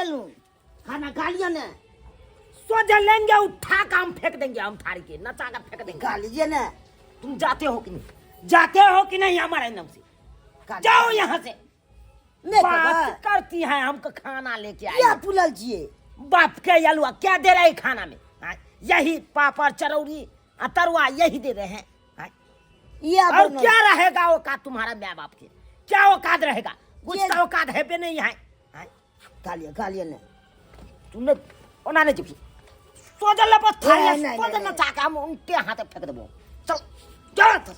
गेलहुँ। खाना खा लिया ने। सोझे लेंगे, उठा के हम फेंक देंगे, हम थारी के नचा के फेंक देंगे। खा लीजिए ना। तुम जाते हो कि नहीं? जाते हो कि नहीं हमारे नाम से? जाओ यहाँ से। नहीं बात करती है, हमको खाना लेके आई। क्या पुलल छिए? बाप के अलुआ क्या दे रहे खाना में? हाँ, यही पापड़ चरौरी आ तरुआ यही दे रहे हैं। हाँ? ये और क्या रहेगा औकात तुम्हारा माँ बाप के? क्या औकात रहेगा? कुछ तो औकात है पे नहीं है। हाँ? खा लिया, खा लिया ने। तुमने ओना नहीं चिपकी सोजल बस थारी नहीं, नहीं, सोजल नहीं। नचा के हम उनके हाथ फेंक देबो। चल चल।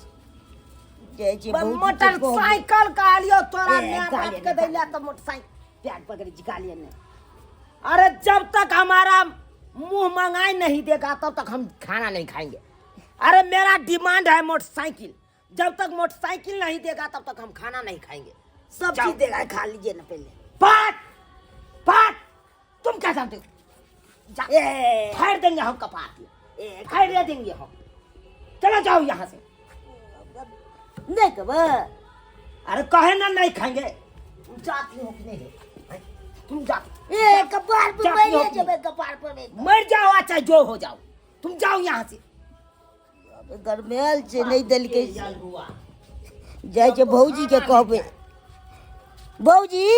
जाइ छै भौजी के मोटरसाइकिल कहलियो तोरा ए, माय बाप गाली के ने, दैला तो मोटरसाइकिल पैर पकड़ै छी, खा लिया ने। अरे जब तक हमारा मुंह मंगाई नहीं देगा तब तक हम खाना नहीं खाएंगे। अरे मेरा डिमांड है मोटरसाइकिल, जब तक मोटरसाइकिल नहीं देगा तब तक हम खाना नहीं खाएंगे। सब जाओ। चीज देगा, खा लीजिए ना पहले। पाट पाट, तुम क्या जानते हो? जा, ए। फाड़ देंगे हम कपार के। ए, फाड़ देंगे हम। चलो जाओ यहाँ से। नहीं कब। अरे कहे ना नहीं खाएंगे। तुम जाती हो कि नहीं? हैं? तुम जाती। ए, कपार पर जाती हो मरिए कि नहीं? जेबै, कपार पर मरि। मर जाओ चाहे जो हो जाओ, तुम जाओ यहाँ से। गरमेल छै, नहि देलकै। हुआ जाइ छै भौजी के कहबै। भौजी,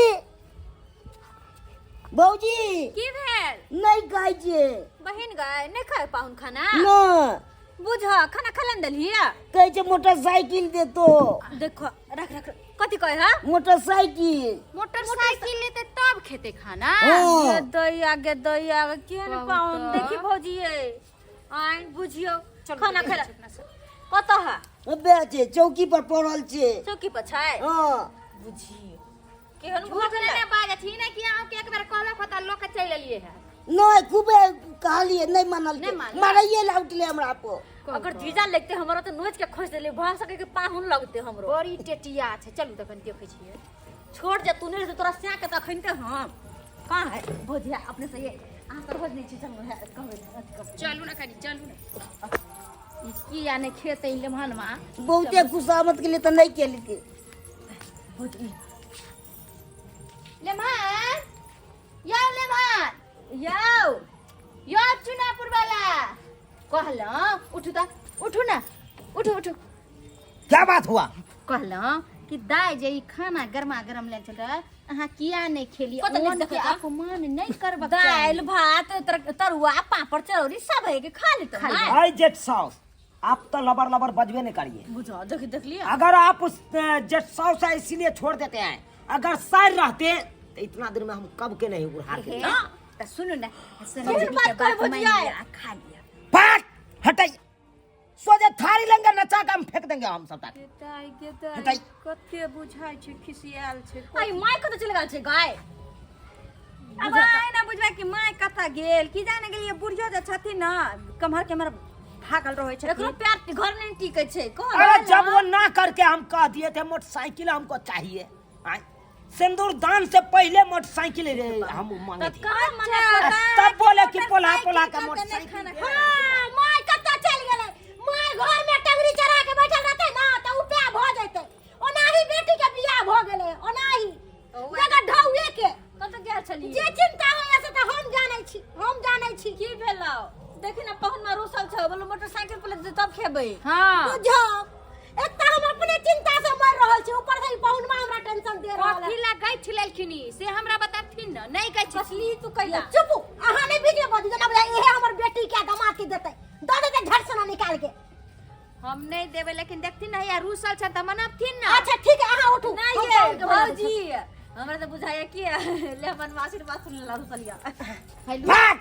भौजी। की भेल? नहि खाइ छियै। बहिन गए नहि खाय पाहुन खाना? नहि। बुझ खाना खेलन देलही? कहै छै मोटरसाइकिल देतो। देखो रख रख, कथी कहे है? मोटरसाइकिल। मोटरसाइकिल लेते तब खेते खाना। हाँ। गे दैया गे दैया केहन कहू पाहुन। तऽ। देखी भौजी ये आइ बुझियो चलू, खाना देखै खेला छी अपना सब। कतऽ है? बे छै चौकी पर पड़ल छै। चौकी पर छै? हाँ। बुझियो केहन झूठ भऽ गेलै। नहि बाजै छी ने कि अहाँके एक बेर कहलक होता लऽ के चलि एलियै है। नहि, खूबे कहलियै, नहि मानलकै। नहि मानलकै। मारैये ला उठले हमरा पर। अगर जीजा लगते हमरो तऽ नोच के खोज देले, भऽ सके कि पाहुन लगते हमरो। बड़ी टेटिया छै। चलू तखन देखै छियै। छोड़ जे तू नहीं रहते तोरा स्या के तऽ अखन के हम कहाँ है भौजी अपने से ये अहाँ तऽ रोज नहि छी चलू है कहबै अथी करबै। चलू ने कनि, चलू ने। ई किया नहि खेतै लेमहनमा? बहुते खुशामद के लिए तऽ नहि केलकै। भौजी लेमहन यौ, लेमहन यौ। यौ चुनापुर वाला, कहलहुँ उठू तऽ, उठू ने, उठू उठू। क्या बात हुआ? कहलहुँ कि दाइ जे ई खाना गरमा गरम लेल चल रहल, अहाँ किया नहि खेली? कतऽ नीक अन्न के देखै तऽ? अपमान नहि करबाक दालि चाही। भात तरुआ पापड़ चरौरी सब है के खा लेते। खा ना। आई जेठ साउस, आप तो लबर लबर बजबे नहीं करिए। बुझो देख देख लिया। अगर आप उस जेठ साउस है इसीलिए छोड़ देते हैं, अगर सर रहते तो इतना दिन में हम कब के नहीं उड़ा के। हे, तऽ सुनू ने, केहन समझ बात के कहै बात मानि भौजिया? लिअ आ खा लिअ। पाट हटाइए, सोझे थारी लेंगे नचा के हम फेंक देंगे हम सब। दाइ गे दाइ। हटाइ। कते बुझाइ छै खिसियाल छै। आई my कतऽ चलि गेल छै गाय? अब आइ ना बुझबै कि माय कतऽ गेल, की जाने गेलियै। बुढ़ियो जे छथिन ने, कम्हर केम्हर भागल रहै एकरो छथिन। पैर घर नहीं टिकै छै कौन। अरे जब वो ना करके हम कह दिए थे मोटरसाइकिल हमको चाहिए, आय, सिंदूर दान से पहले मोटरसाइकिल रे हम मांगे तऽ थे। कहाँ मना कर तब बोले कि पोला पोला का मोटरसाइकिल। हाँ, my कतऽ चलि गेलै? My घर में टंगरी चढ़ा के बैठल रहतै ना तऽ उपाय भऽ जेतै। ओनाही बेटी के बियाह भऽ गेलै, ओनाही जगह ढौए के। कतऽ गेल छलियै? जे चिंता होइया से तऽ हम जानै छी, हम जानै छी। की भेलौ? देखी ना पहुन में रुसल छौ, बोलो मोटरसाइकिल पर लेते तब खेबै। हाँ। बुझो एक तऽ हम अपने चिंता से मर रहल छी, ऊपर से ई पहुनमा हमरा टेंशन दे रहल है। कथी ला गैठ लेलखिन ई, से हमरा बताबथिन ने? नहि गैठ कसली तू कैला? चुप, अहाँ नहीं बीच में बजू। जेना बुझाइ इहे हमर बेटी के दामाद के देतै, दऽ देतै झट से निकाल के। हम नहि देबै, लेकिन देखथिन ने, हैया रूसल छनि तऽ मनबथिन ने। अच्छा ठीक है, अहाँ उठू। नहीं हम ये पाहुन के बना दै छी। भौजी, हमरा तऽ बुझाइया कि ले मन आशीर्वाद सुन ला रुसलिया। भाग,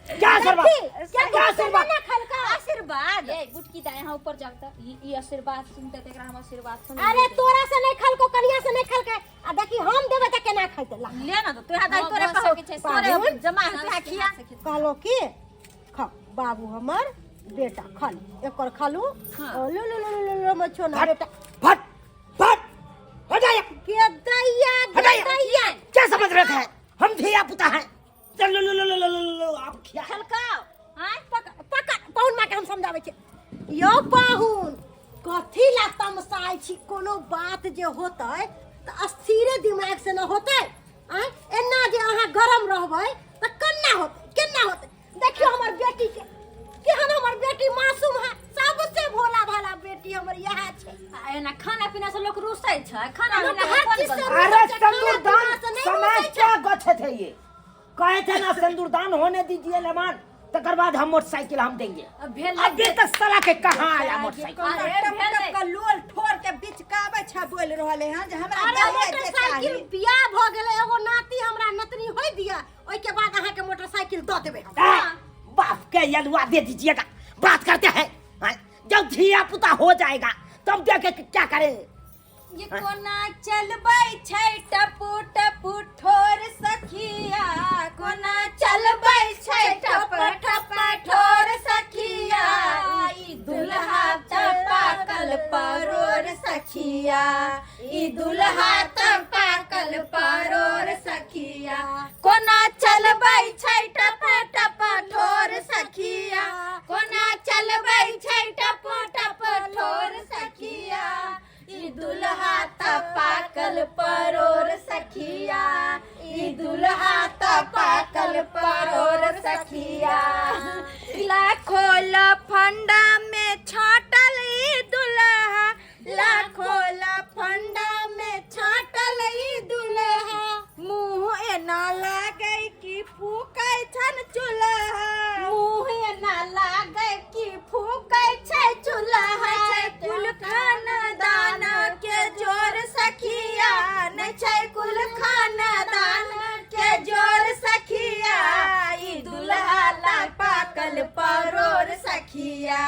क्या आशीर्वाद? देखी, क्या क्या आशीर्वाद? ना खलका आशीर्वाद। ए गुटकी दाइ, यहाँ ऊपर जाउ तऽ ई आशीर्वाद सुनते तऽ एकरा हम आशीर्वाद सुन। अरे तोरा से नहीं खलको, कनिया से नहीं खलकै, आ देखी हम देबै तऽ केना खैतै ला। ले ना तऽ तोरा दाइ हाँ, तोरे भऽ कहो सकै छै, तोरे पाहुन। जमा तोरा खिया। कहलो कि खा बाबू, हमर बेटा खा ले, एकर खालू। हाँ। लो लो लो लो लो लो मछो ना फट बेटा। फट फट, हटाइए। के दैया गे हटाइए। दैया। क्या समझ रखे हैं हम धिया पुता हैं? चल लो लो लो लो लो लो लो आप खिया। खलकाओ आय, पकड़ पकड़ पाहुन माँ के हम समझाबै छी। यौ पाहुन, कथी ला तमसाइ छी? कोनो बात जे होतै तऽ स्थिरे दिमाग से न होतै। आय एना जे अहाँ गरम रहबै से अरे रुसै छै, खाना सिंदूरदान पीना से नहि समय रुसै छै। क्या गछे थे ये कहे थे ना सिंदूरदान होने दीजिए लेमान तकर बाद हम मोटरसाइकिल हम देंगे। अब भेल। अभी तक साला के कहाँ आया मोटरसाइकिल? अरे अरे भेलै। टप के लोल ठोर के बीच काबै छै, बोल रहल है जे हमरा अरे दहे जे मोटरसाइकिल चाही। बियाह भऽ गेलै, एगो नाती हमरा नतनी होय दिया, ओहिके बाद अहाँके मोटरसाइकिल दऽ देबै हम। ए, बाप के यलुआ दे दीजिएगा, बात करते हैं हैं? जब धिया पुता हो जाएगा तब देखे कि क्या करेंगे। ये कोना चलबै छै टपू टपू ठोर सखिया, कोना चलबै छै टप टप ठोर सखिया, ई दुल्हा त पाकल परोर सखिया, ई दुल्हा त पाकल परोर सखिया, कोना चलबै छै टप टप ठोर सखिया, कोना चलबै छै टप टप ठोर सखिया, ई दुल्हा त पाकल परोर सखिया, ई दुल्हा त पाकल परोर सखिया। लाखो लफंडा में छाटल ई दुल्हा, लाखो लफंडा में छाटल ई दुल्हा, मुँह एना लागै कि फूकै छन चूल्हा, मुँह एना लागै कि फूकै छै चूल्हा, छै कुल खानदान के जोर सखिया, नै छै कुल खानदान के जोर सखिया, ई दुल्हा ला पाकल परोर सखिया,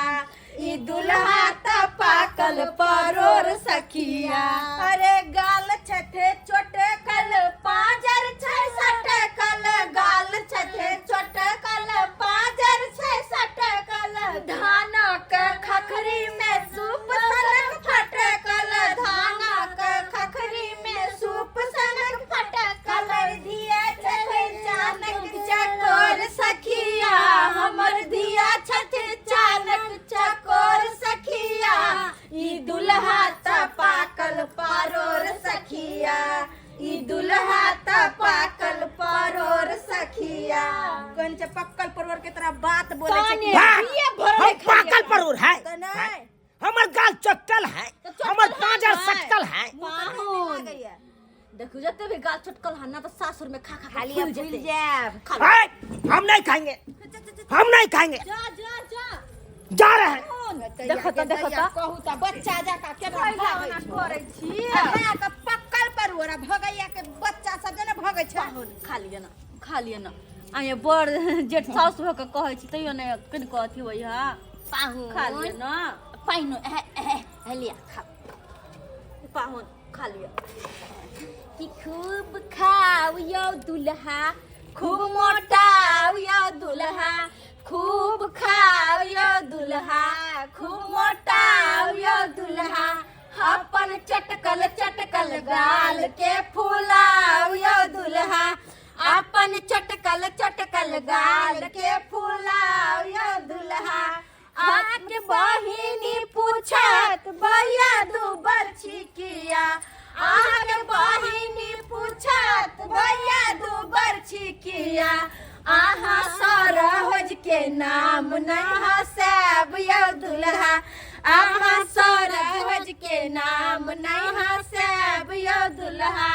ई दुल्हा त पाकल परोर सखिया। अरे गाल छथे चोटकल पाजर छै सटकल, गाल छथे चोटकल पाजर छै सटकल, धानक खखरी में सूप सनक फटकल, धानक खखरी में सूप सनक फटकल, धिया छथे चानक चकोर सखिया, हमर धिया छथे चानक चकोर सखिया, ई दुल्हा त पाकल परोर सखिया, ई दुल्हा त पाकल परोर सखिया। कोन छै पक्कल परोर के तोरा बात बोले छै? ताने। भाग! बिये भरल हम खाली पाकल अपन। परोर है। तऽ नहि। हमर गाल चटकल है, हमर पांजर सटकल है। पाहुन, देखू जते भी गाल चटकल हन ना, तऽ सासुर में खा खा के खाली फूल अब भूल जेतै। जायब। है, हम नहीं खाएंगे, हम नहीं खाएंगे। जा जा जा। जा रहे हैं। देखो तऽ, देखो तऽ। कहू तऽ बच्चा जकाँ केना भागै ओना छै। करै छी। भैया के पक्कल परोर आ भगैया के बच्चा सब जेना भगै छै। पाहुन, खा लिअ ना, खा लिअ ना। आये बड़ जेठ साउस भऽ के कहै छी तैयो नहि कनिको अथी होइ है। पाहुन, खा लिअ ना। पाहुन, एहे एहे एहे लिअ खा। पाहुन, खा लिअ। कि खूब खाउ यौ दुल्हा, खूब मोटाउ यौ दुल्हा, खूब खाउ यौ दुल्हा, खूब मोटाउ यौ दुल्हा, अपन चटकल चटकल गाल के फुलाउ यौ दुल्हा, अपन चटकल चटकल गाल के फुलाउ यौ दुल्हा, आके बहिनी पूछत भैया दू बरछी किया, आके बहिनी पूछत भैया दू बरछी किया, अहाँ सरहोज के नाम नहीं हसैब यौ दुल्हा, अहाँ सरहोज के नाम नहीं हसैब यौ दुल्हा,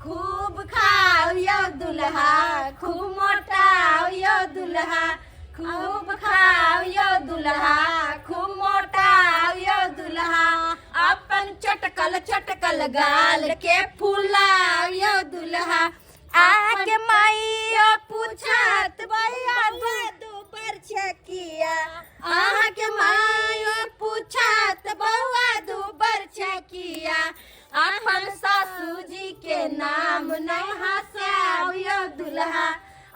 खूब खाउ यौ दुल्हा, खूब मोटाउ यौ दुल्हा, खूब खाउ यौ दुल्हा, खूब मोटाउ यौ दुल्हा, अपन चटकल चटकल गाल के फुलाउ यौ दुल्हा, आके माइयो पूछत भैया दू बरछकिया, अहाँके माइयो पूछत बौआ दू बरछकिया, अपन सासू जी के नाम नहीं हंसाउ यौ दुल्हा,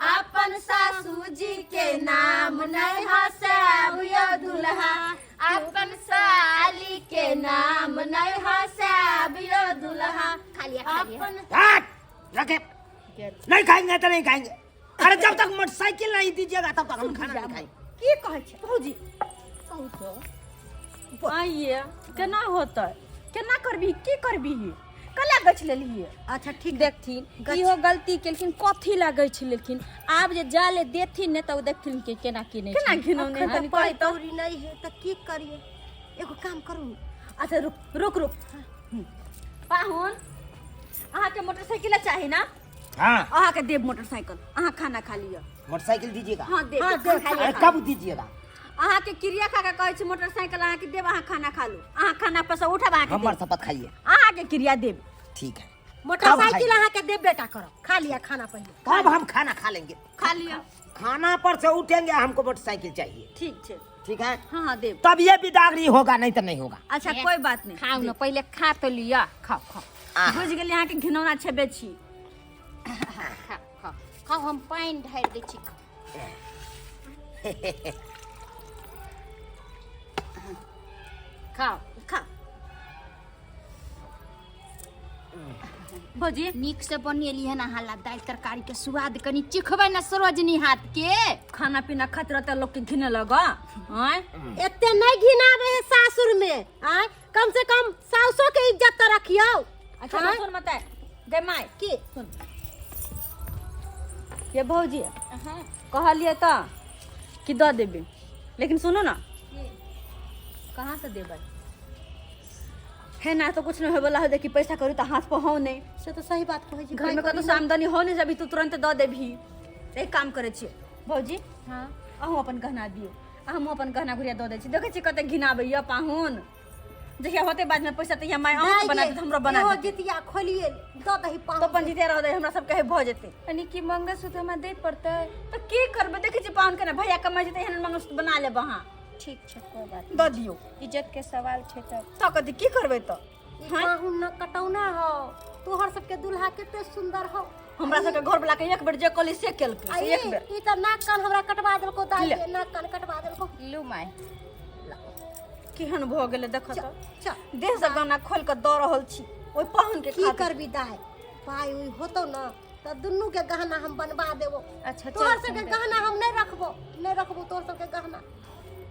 अपन सासू जी के नाम नहीं हंसाउ यौ दुल्हा, अपन साली के नाम नहीं हंसाब यौ दुल्हा। खा लिया, खा लिया। अपन हट, रखे, नहीं खाएंगे तो नहीं खाएंगे। अरे जब तक मोटरसाइकिल नहीं दीजिएगा तब तक हम खाना नहीं खाएंगे। की कहै छै? भौजी, आइए केना होतै, केना करबी, की करबी, कला गछ लेलियै? अच्छा ठीक। देखथिन, इहो गलती केलखिन, कथी ला गछि लेलखिन? आब जे जाले देथिन ने तऽ ओ देखथिन कि केना की नहि, केना घिनौने। अखन तनी तऽ पाइ कहि तऽ कौड़ी नहि है तऽ की करियै? एगो काम करू। अच्छा रुक रुक रुक, पाहुन। अहाँ के मोटरसाइकिल चाही ना? हाँ। अहाँ के देब मोटरसाइकिल, अहाँ खाना खा लिअ। मोटरसाइकिल दीजिएगा? हाँ, देब। हाँ, देब। अरे कब दीजिएगा? अहाँ के क्रिया खा के कहै छी, मोटरसाइकिल अहाँ के देब, अहाँ खाना खा लू। अहाँ खाना पर से उठब, अहाँ के हमर देब। शपथ खाइए। अहाँ के क्रिया देब। ठीक है। मोटरसाइकिल अहाँ के देब बेटा करब, खा लिया खाना पहिले। तब हम खाना खा लेंगे। खा लिअ। खाना पर से उठेंगे, हमको मोटरसाइकिल चाहिए। ठीक छै। ठीक है। हाँ हाँ देब। तब ये बिदागरी होगा, नहीं तो नहीं होगा। अच्छा कोई बात नहीं। खाउ न पहिले, खा तो लिअ, खाओ खाओ। आहा। बुझि गेलियै, अहाँके घिनौना छेबे छी। खाओ खाओ खाओ, हम पानि ढारि दै छी। खाओ। खा भौजी। नीक से बनेली हन अहाँ ला दालि तरकारी के स्वाद कनि चिखबै ने सरोजनी हाथ के। खाना पीना खाइत रहते लोग के घिने लगा आँय। एते नहीं घिनाबे है सासुर में, आय कम से कम सासो के इज्जत तो रखियो। अच्छा। आँय? सुन मत गे माय। की? सुन ये भौजी, कहलिए तऽ कि दऽ देबै, लेकिन सुनू ना, कहाँ से देबै है ना, तो कुछ नहीं होय वाला है। देखी पैसा करू तऽ हाथ पर हो नहीं। से तो सही बात कहै छी। घर में कतौ से आमदनी हो नहीं, अभी तू तुरंत दऽ देबही। एक काम करै छियै भौजी। हाँ। अहूँ अपन गहना दियौ आ हमहूँ अपन गहना गुड़िया दऽ दै छी। देखै छी कते घिनाबैया पाहुन, जहिया होतै बाद में पैसा तहिया माय अहूँ बना देत, हमरो बना एगो देत। जितिया खोलिए दऽ दही तो पाहुन। अपन जितिया रह दे, हमरा सबके भऽ जेतै। यानी कि मंगलसूत्र हमरा दै पड़तै? तऽ की करबै, देखै छी पाहुन के ने भैया कमाइ छै तऽ एहन मंगलसूत्र बना लेब अहाँ। ठीक छै, कोई बात दऽ दियौ। नहीं, इज्जत के सवाल छै तऽ। तऽ कथी की करबै तऽ? ई पाहुन न कटौना हो, तोहर सबके दुल्हा कते सुंदर हो। हमरा सबके घर वाला के एक बेर जे कहली से केलकै। आ से ई एक बेर ई तऽ नाक कान हमरा कटवा देलको दाइ ले। के नाक कान कटवा देलको। लू माय। केहन भऽ गेलै देख तऽ। चल। देह से गहना खोलि कऽ दऽ रहल छी ओहि पाहुन के की खातिर। करबी दाइ, पाइ उइ होतौ न तऽ दुनू के गहना हम बनवा देबो। अच्छा, चल। तोहर सबके गहना हम नहीं रखबो, नहीं रखबो तोहर सबके गहना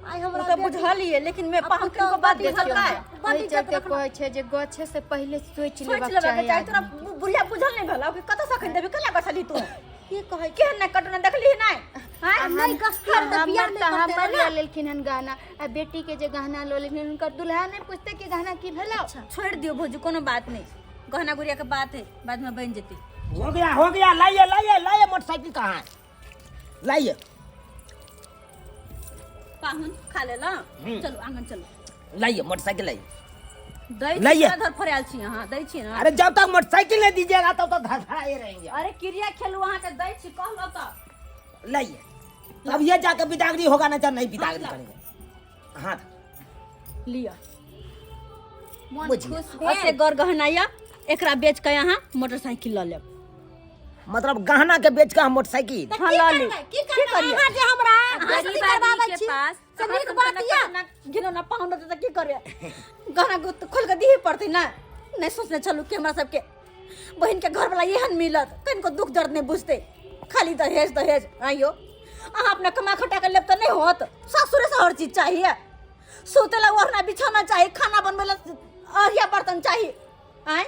आइ ओ हमरा तऽ बेटी- बुझलियै, लेकिन मे आ पाहुन के पुतहु बात बड्ड बुझलकै। बड्ड एहि इज्जत चलते रखना। कहै छै जे गछे से पहिले सोचि सोचि लेबाक लेबाक चाही चाही। तोरा आदमीके। बुढ़िया बुझल नहि भेलौ कि कतऽ से अखन देबी, कला गछली तू? की कहै छी? केहन नहि कटना देखली नहि? आ नहि गछती तऽ बियाह हमर नहि तऽ करतै हमर ने। लऽ लेलखिन हन गहना आ बेटी के जे गहना लऽ लेलखिन, हुनकर दुल्हा नहि पूछते कि गहना की भेलौ। छोड़ि दियौ भौजी, कोनो बात नहि, गहना गुड़िया के बात है, बाद में बनि जेतै। हो गया, हो गया। लाइए लाइए लाइए, मोटरसाइकिल कहाँ है? लाइए। पाहुन खा लेला, चलू आंगन चलू। लाइए मोटरसाइकिल लाइए। दै छी। लइए। धर फड़ायल छी अहाँ, दै छी ना? अरे जब तक मोटरसाइकिल नहीं दीजिएगा तब तक धड़फड़ाए रहेंगे। अरे क्रिया खेलू, अहाँ के दै छी कहलो तऽ। लाइए, तब ये जाके बिदागरी होगा, नहीं तो नहीं बिदागरी करेंगे। हाँ। लिअ। मन बुझिए। खुश ओते भेल। गर गहना यऽ, एकरा बेच के अहाँ मोटरसाइकिल लऽ लेब। मतलब गहना के बेच के हम मोटरसाइकिल? तऽ हाँ, की लऽ ली। करबै? की की करबै? करियै? अहाँ जे हमरा बेइज्जती गरीब करबाबै आदमी के छी पास से नीक बात यऽ? घिनौना पाहुन रहतै तऽ की करियै, गहना गुत खोलि कऽ दिहे पड़तै ने। नहि सोचने छलहुँ कि हमरा सबके बहिनके घरवला एहन मिलत, कनिको दुख दर्द नहि बुझतै, खाली दहेज दहेज। आइयो अहाँ अपना कमा खटा के लेब तऽ नहि होत, सासुरे से हर चीज चाहिए। सुते ला ओढ़ना बिछौना चाही, खाना बनबै ला अरिया बर्तन चाही, आँय,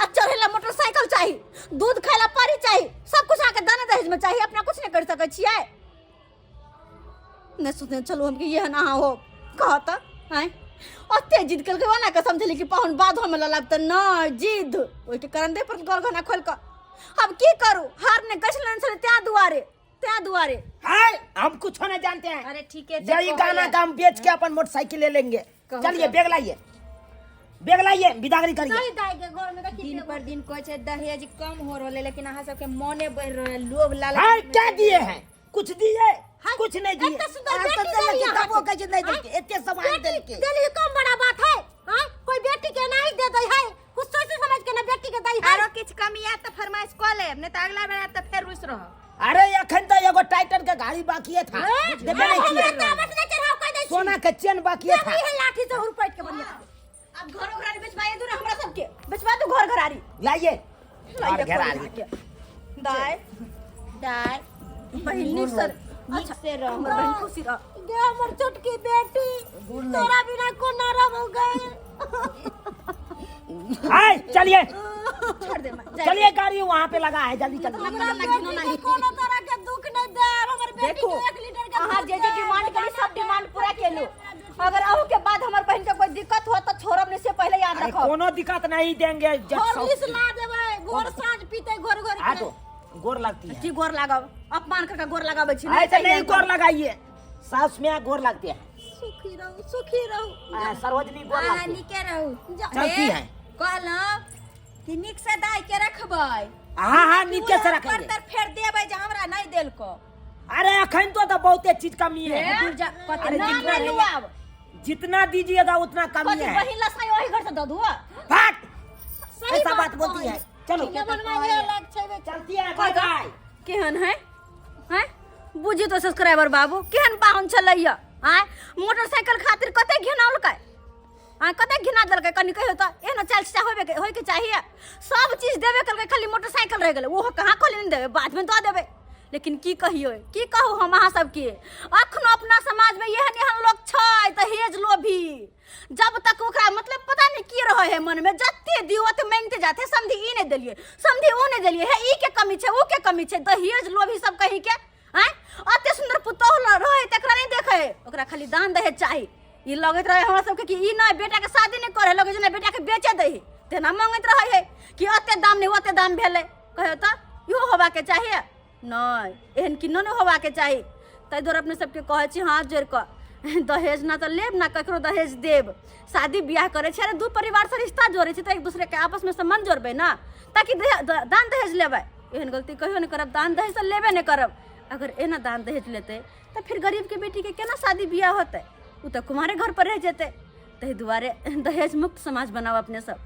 आ चढ़े ला मोटरसाइकिल चाही, दूध खाय ला पारी चाही, सब कुछ अहाँके दाना दहेज में चाही, अपना कुछ नहीं कर सकै छियै। नहि सोचने छलहुँ हम कि एहन अहाँ हो। कहत आँय, ओते जिद केलकै, ओना कऽ समझली कि पाहुन बाधोमे लऽ लाब तऽ नहि, जिद ओहिके कारण दे पर गल गहना खोलि कऽ। अब की करू, हार नहि गछ लेने छलै, तें दुआरे। है, हम कुछ नहीं जानते हैं। अरे ठीके छै। यही कहै गहना लए। का हम बेच के अपन मोटरसाइकिल ले लेंगे। कहो चलिए। तो। बैग लाइए, बैग लाइए, बिदागरी करिए। सही दाइ के घर में देखी। दिन पर दिन कहै छै दहेज कम हो रहल है, लेकिन अहाँ सबके मोने बढ़ि रहल है, लोभ लालच। है, क्या दिए हैं? कुछ दिए? कुछ नहीं दिए। एते सुंदर आ, बेटी तऽ देली देलकै, अहाँके। तबो कहै छै नहि देलकै, एते सामान बेटी देलकै। देली कम बड़ा बात है? हाँ, कोई बेटी के नहीं दे दे है, कुछ सोच समझ के ना बेटी के दे है। आरो किछु कमी आयत तऽ फरमाइश कऽ लेब, नहि तऽ अगला बेर आयत तऽ फेर रुसि रहब। अरे अखन तो एगो टाइटन के गाड़ी बाकी था, देबे नहीं हमरा किए। तामस नहीं चढ़ाओ, कह दै छी। सोना के चेन बाकी था। देबी है लाठी से हुरपैट के बढ़िया। आब घरो घरारी बेचबाए दू ने हमरा सबके, बेचबा दू घर घरारी। लाइए और लाइए घर आ खोलि के। दाय। दाय। बहिन नीक से नीक से रह। हमर बहिन खुशी रह। गे हमर छोटकी बेटी, तोरा बिना कोना रहबो गए? आए, चलिए। छोड़ दे माँ, जाए। चलिए, गाड़ी वहाँ पे लगा है, जल्दी चलिए। हमरा बेटी के कोनो तरह के दुख नहीं दे हमर बेटी देखो के 1 लीटर के अहाँ दूध जे जे दे। डिमांड करी सब डिमांड पूरा केलू। अगर अहू के बाद हमर बहन के कोई दिक्कत हो त छोड़ब नहीं से पहले याद अरे रखब। कोनो दिक्कत नहीं देंगे जब हॉर्लिक्स साउस ला देबै, गोर साँझ पीते घोर घोर हाँ के। तो गोर लगती है। की गोर लागब? अपमान करके गोर लगाबै छी। ऐसे नहीं गोर लगाइए, सास में गोर लगती है। सुखी रहू, सुखी रहू। सरोजनी गोर अहाँ लगती है। नीके रहू। चलती है। कहलहुँ कि नीक से दाय के रखबै। हाँ हाँ, नीचे से रखेंगे। पर तर फेर देबै जे हमरा नहीं देलको। अरे अखन तो तो बहुते चीज कमी है। दूर जा, कते अरे ना जितना ना लुआब। जितना दीजिएगा उतना कमी कथी है। बहिन लसाई ओही घर से दऽ दुआ। फट सही ऐसा बात बोलती है। चलो बनवा अलग छै बे। चलती है, बाय बाय। केहन है हैं बुझी तो सब्सक्राइबर बाबू केहन पाहुन छलैया आय मोटरसाइकिल खातिर कते घिनौलकै आय कते घिना देलकै। कनी कहियो तऽ एहनो चाल चचा होबे के होय के चाहिए। सब चीज देबे केलकै, खाली मोटरसाइकिल रहि गेलै। ओहो कहाँ कहलियै नहि देबै, बादमे दऽ देबै। लेकिन की कहियो, की कहू हम अहाँ सबके, अखनो अपना समाजमे एहन एहन लोक छै दहेज लोभी। जब तक ओकरा मतलब पता नहीं की रहे है मन में, जते दियो ओते मांगते जाते। समधी ई नहीं देलिए, समधी ओ नहीं देलिए, हे ई के कमी छै, ऊ के कमी छै। दहेज लोभी सब कहीं के आँय अते सुंदर पुतोह रहे तकरा नहीं देखे, ओकरा खाली दान दहेज चाही। ई लगैत रहे हमरा सबके कि ई नहीं बेटा के शादी नहीं करे, लगे जेना बेटा के बेचे दही तेना मांगैत रहे है कि अते दाम नहीं ओते दाम भेलै। कहियो तऽ इहो होबाके चाहिए नहीं, एहन किन्नो नहीं होबाके चाही। ताहि दुआरे अपने सबके कहै छी हाथ जोड़ि कऽ, दहेज ना तऽ लेब ना ककरो दहेज देब। शादी बियाह करै छी, अरे दू परिवार से रिश्ता जोड़ै छी तऽ एक दूसरे के आपस में संबंध जोड़बै ना, ताकि दान दहेज लेबै। एहन गलती कहियो नहि करब, दान दहेज तऽ लेबे नहि करब। अगर एना दान दहेज लेतै तऽ फिर गरीब के बेटी के केना शादी बियाह होतै? ओ तऽ कुमारे घर पर रहि जेतै। ताहि दुआरे दहेज मुक्त समाज बनाउ अपने सब।